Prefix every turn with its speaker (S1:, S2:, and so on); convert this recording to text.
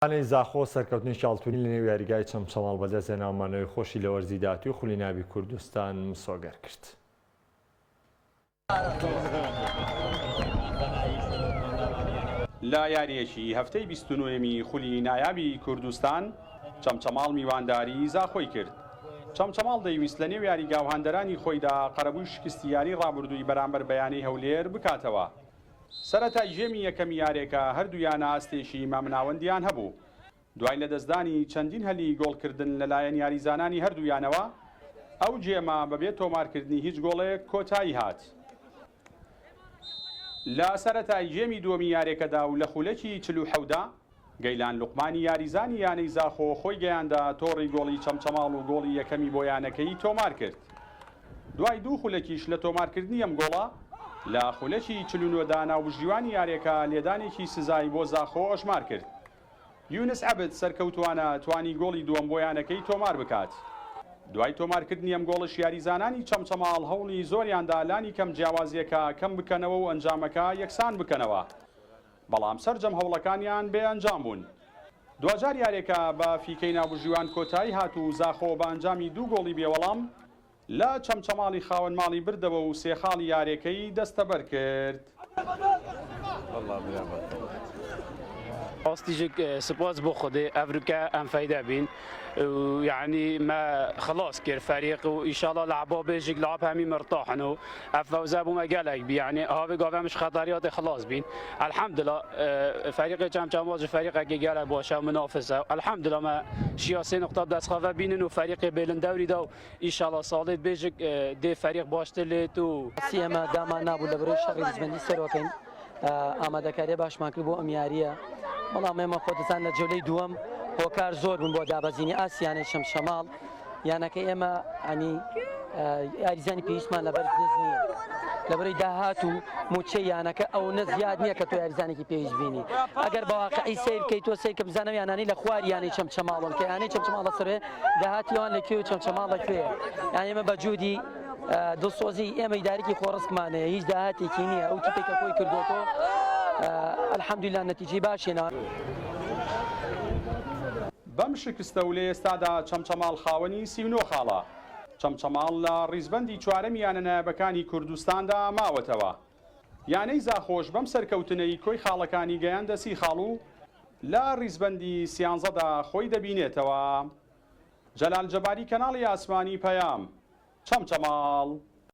S1: یانەی زاخۆ سەرکەوتنێکی ئاڵتونی لەنێو یاریگای چەمچەماڵ بەدەستهێنا و مانەوەی خۆشی لە وەرزی داهاتووی خولی ناوی کوردستان مسۆگەر کرد.
S2: لە یارییەکی هەفتەی 29ەمی خولی نایابی کوردستان، چەمچەماڵ میوانداری زاخۆی کرد. چەمچەماڵ دەیویست لە نێو یاریگا و هاندەرانی خۆیدا قەرەبووی شکستی یاری ڕابردووی بەرامبەر بە یانەی هەولێر بکاتەوە. سەرەتای گێمی یەکەمی یارێکە هەردوو یانە ئاستێکی مامناوەندیان هەبوو، دوای لەدەستدانی چەندین هەلی گۆڵکردن لەلایەن یاریزانانی هەردوو یانەوە، ئەو گێمە بەبێ تۆمارکردنی هیچ گۆڵێک کۆتایی هات. لە سەرەتای گێمی دووەمی یارێکەدا و لە خولەکی 47 دا، گەیلان لوقمانی یاریزانی یانەی زاخۆ خۆی گەیاندە تۆڕی گۆڵی چەمچەماڵ و گۆڵی یەکەمی بۆ یانەکەی تۆمارکرد. دوای دوو خولەکیش لە تۆمارکردنی ئەم گۆڵە، لە خولەکی 49 دا ناوبژیوانی یارێکە لێدانێکی سزای بۆ زاخۆ ئەژمارکرد. یونس عەبد سەرکەوتووانە توانی گۆڵی دووەم بۆ یانەکەی تۆماربکات. دوای تۆمارکردنی ئەم گۆڵەش یاریزانانی چەمچەماڵ هەوڵی زۆریاندا لانیکەم جیاوازییەکە کەمبکەنەوە و ئەنجامەکە یەکسان بکەنەوە. بەڵام سەرجەم هەوڵەکانیان بێ ئەنجام بوون. دواجار یاریەکە بە فیکەی ناوبژیوان کۆتایی هات و زاخۆ بە ئەنجامی دوو گۆڵی بێ وەڵام لە چەمچەماڵی خاوەن ماڵی بردەوە و سێ خاڵی یارێکەی دەستەبەر کرد.
S3: ڕاستیژک سپاس بۆ خودێ ئەڤروکە ئەم فەیدە بین و یعنی ما خلاص کرد فەریق و ئیشاڵا لعبا بێژیک لعب هەمی مرتاحن و ئەف فەوزە بوومە گەلەک بی یعنی هاوێ گاوەمش خەتەریات خلاص بین الحمدلله فەریق چەمچەماڵ ji فەریقێکی گەلەک باشە و منافسە الحمدلله ما شیا سێ نقطە بدەستخەڤە بینن و فەریقێ بێلن دەوری دا و ئیشاڵا ساڵێت بێژک دێ فەریق باشتر لێت و
S4: ڕاستی ئێمە دامان نابوو لە بەرەی شەڕی ریزبەندی سەرۆکەین ئامادەکاریە باشمان کرد بۆ ئەم یارییە بەڵام ئێمە خۆتەزان لە جەولەی دووەم هۆکار زۆر بوون بۆ دابەزینی ئاستی یانەی شەمشەماڵ یانەکە ئێمە ئەنی یاریزانی پێویستمان لەبەر دەست نییە لەبەرەی داهات و موچەی یانەکە ئەو نە زیاد نییە کە تۆ یاریزانێکی پێویست بینی ئەگەر بەواقعی سیر بکەیت تۆ سیر کە بزانم یانانی لە خوار یانەی چەمچەماڵن کە یانەی چەمچەماڵە سەرێ داهاتی ئەوان لە کوێ و چەمچەماڵ لە کوێ یان ئێمە بە جودی دڵسۆزی ئێمە ئیدارێکی خۆڕسکمان هەیە هیچ داهاتێکی نییە ئەو تیپێک کە خۆی کردوەتەوە الحمدلله نەتیجەی باشێنە.
S2: بەم شکستە و لە ئێستادا چەمچەماڵ خاوەنی 39 خاڵە. چەمچەماڵ لە ڕیزبەندی چوارەمی یانە نایابەکانی کوردستاندا ماوەتەوە. یانەی زاخۆش بەم سەرکەوتنەی کۆی خاڵەکانی گەیاندە 30 خاڵ و لە ڕیزبەندی سیانزەدا خۆی دەبینێتەوە. جەلال جەباری کەناڵی ئاسمانی پەیام، چەمچەماڵ.